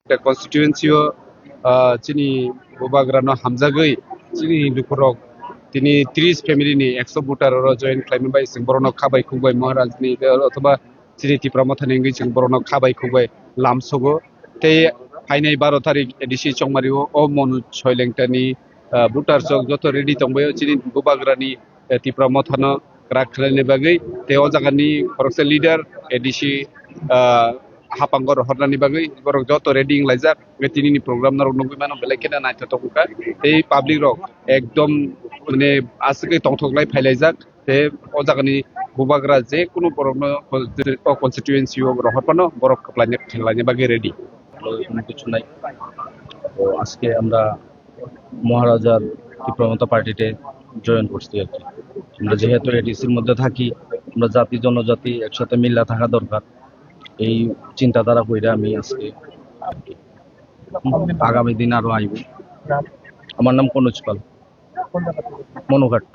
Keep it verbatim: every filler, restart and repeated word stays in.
Constituency o, ah, chini bubagra no hamjagwi chini lukurok tini tris family ni ekso voter oro join khlaimani bai chwng borokno khabai khukbai Maharaj ni, eh, othoba chini Tipra Motha ni wngwi chwng borokno khabai khukbai lamsogo. Tei phainai baro tarik A D C Chongmari o, o Monu Soilengta ni, ah, voter rok joto ready tongbaio chini bubagra ni, eh, Tipra Motha no kwrak khlaina bagwi. Tei o jaga ni khoroksa leader A D C, ah, hapang rohornani bagwi borok joto ready wnglaijak. Tini ni program norok nugwi mano, belai kheno naithothok wngkha. Tei public rok ekdom, mane, aswkhe tongthoklai phailaijak. Tei o jagani bubagra je kunu borokno o constituency o rohor phano borok kwplaina, khlaina bagwi ready. কোনো কিছু নাই। তো আজকে আমরা মহারাজার তীব্রমতা পার্টিতে জয়েন করছি আর কি। আমরা যেহেতু এডিসির মধ্যে থাকি, আমরা জাতি জনজাতি একসাথে মিল্লা থাকা দরকার, এই চিন্তাধারা কইরা আমি আজকে আগামী দিন আরো আইব। আমার নাম কনুজ পাল, মনুঘাট।